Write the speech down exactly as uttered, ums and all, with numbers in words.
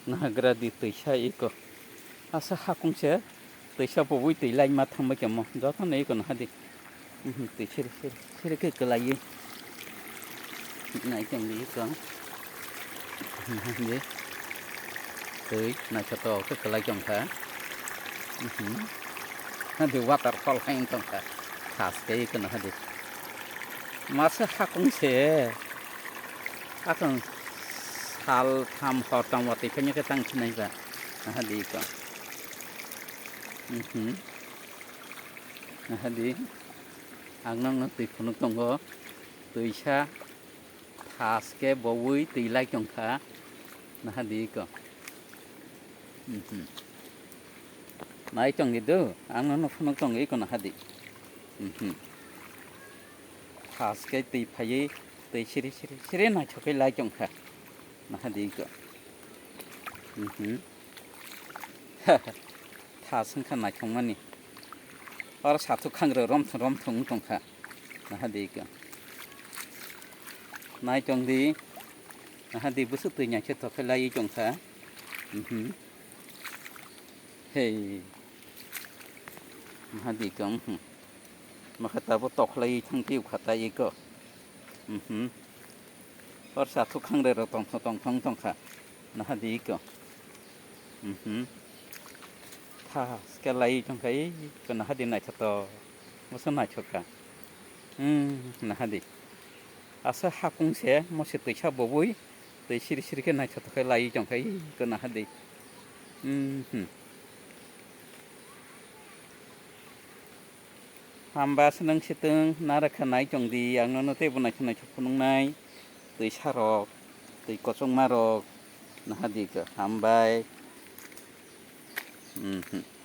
Nagra di twisa iko. Asa hakung se twisa bobwi twi laima thangbai kemo. Joto no iko naha di. Mhm, twi siri siri siri khe kwlaiwi. Nai tong di iko. Naha di. Twi naithotok khe kwlai tong kha. Mhm. Naha di waterfall hai wng tong kha. Khas khe iko naha di. Masa hakung se. Akang sal tham hor tong watwi phai khe tang sinai ba. Naha di ko. Mhm. Naha di. Ang nang no twi phunuk tongo. Twisa thas khe bowui twi lai tong kha. Naha di ko. Mhm. Nai tong di do. Ang nang no phunuk tongo iko naha di. Mhm. Thas khe twi phaiwi twi siri siri siri naithok khe lai tong kha. Naha di ko. Mhm. Thas wng kha naithok mani. Oro sathuk khangrwi romthung romthung wng tong kha. Naha di ko. Nai tong di. Naha di bwswk twi naithok khe laiwi tong kha. Mhm. Hei. Naha di ko, mhm. Makha tabo tokhlai thang twi kha ta iko. Mhm. Hor sathuk khangrwi rok tongthong tongthong tong kha. Naha di iko. Mhm. Tha, skelai tong kha iko naha di naithotok. Masa naithok kha. Hmm, naha di. Asa hakung se, mo se twisa bobwi. Twi siri siri khe naithotok khe laiwi tong kha, ih, ko naha di. Mhm. Hamba se nang sitwng nara kha nai tong di, ang nono teibo naithok naithok phunuknai. Twi sarok, twi kochokma rok, naha di ko, hambai. Mhm.